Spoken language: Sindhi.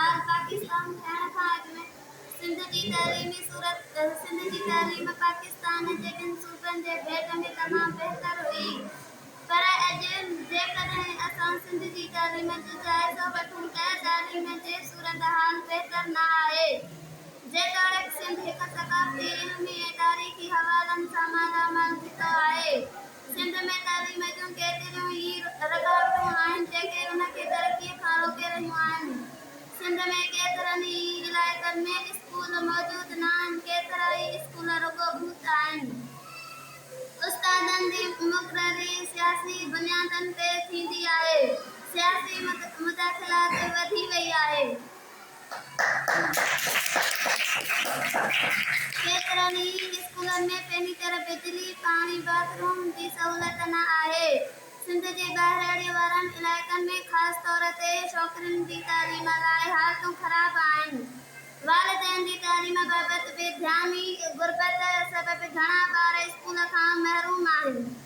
حال پاڪستان ٺهڻ کان اڳ ۾ سنڌ جي تعليمي صورت سنڌ جي تعليم پاڪستان جي ٻين صوبن جي ڀيٽ ۾ تمام بهتر هئي پر اڄ جيڪڏهن اسان سنڌ جي تعليم جو جائزو وٺون ته تعليم جي صورتحال بهتر نه آهي. جيتوڻيڪ سنڌ هڪ ثقافتي، علمي ۽ تاريخي حوالن سان مالا مال خطو آهي. سنڌ ۾ تعليم جون ڪيتريون ئي رڪاوٽون آهن جيڪي ان کي ترقي کان روڪي رهيون آهن. سنڌ ۾ ڪيترن ئي علائقن ۾ اسڪول موجود ناهن، ڪيترائي اسڪول رڳو ڀوت آهن. استادن جي مقرري سياسي بنيادن تي ٿيندي آهي، سياسي مداخلت وڌي وئي آهي. ڪيترن ئي اسڪولن ۾ فنيچر، بجلي، پاڻي، باٿ روم جي سهولت نه آهي. سنڌ جي ٻهراڙيء وارن علائقن ۾ خاص طور تي ڇوڪرين جي تعليم لاء حالتون خراب آهن. والدين جي تعليم بابت بي ڌياني، غربت سبب گهڻا ٻار اسڪول کان محروم آهن.